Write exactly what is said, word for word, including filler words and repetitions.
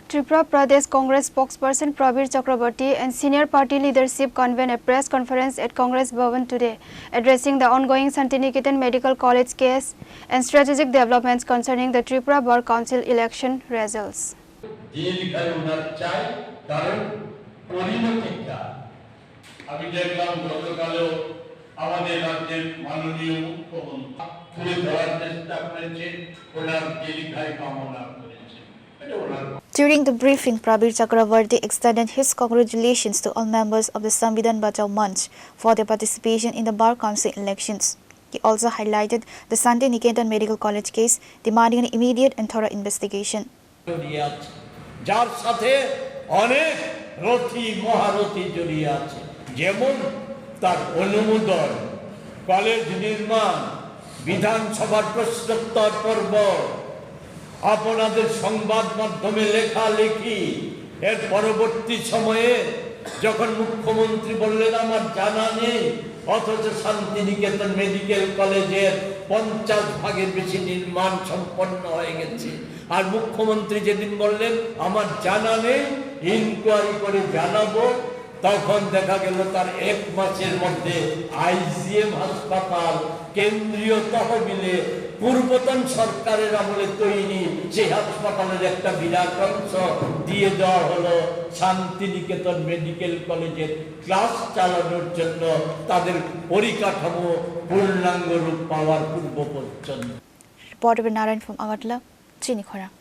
Tripura Pradesh Congress spokesperson Prabir Chakraborty and senior party leadership convened a press conference at Congress Bhavan today, addressing the ongoing Santiniketan Medical College case and strategic developments concerning the Tripura Bar Council election results. Jail খাই ওনার চাই, কারণ পরিণতিটা আমি দেখলাম গতকালও আমাদের রাজ্যের মাননীয় মুখ্যমন্ত্রী তুলে ধরার চেষ্টা করেছে, ওনার দীর্ঘায়ু কামনা করেছে। এটা ওনার During the briefing, Prabir Chakraborty extended his congratulations to all members of the Samvidhan Bachao Manch for their participation in the Bar Council elections. He also highlighted the Santi Niketan Medical College case, demanding an immediate and thorough investigation. জড়িয়ে আছে, যার সাথে অনেক রথী মহারথী জড়িয়ে আছে, যেমন তার অনুমোদন, কলেজ নির্মাণ, বিধানসভার প্রশ্নোত্তর পর্ব, আপনাদের সংবাদ মাধ্যমে লেখালেখি, এর পরবর্তী সময়ে যখন মুখ্যমন্ত্রী বললেন আমার জানা নেই, অথচ শান্তিনিকেতন মেডিকেল কলেজের পঞ্চাশ ভাগের বেশি নির্মাণ সম্পন্ন হয়ে গেছে। আর মুখ্যমন্ত্রী যেদিন বললেন আমার জানা নেই, ইনকোয়ারি করে জানাবো, তখন দেখা গেল তার এক মাসের মধ্যে আইজিএম হাসপাতাল, কেন্দ্রীয় তহবিলে পূর্বতন সরকারের আমলে তৈরি সেই হাসপাতালের একটা বিরাট অংশ দিয়ে দেওয়া হলো শান্তিনিকেতন মেডিকেল কলেজের ক্লাস চালানোর জন্য, তাদের পরিকাঠামো পূর্ণাঙ্গ রূপ পাওয়ার পূর্ব পর্যন্ত। Reporter Narayan from Agartala, Chini Khorang.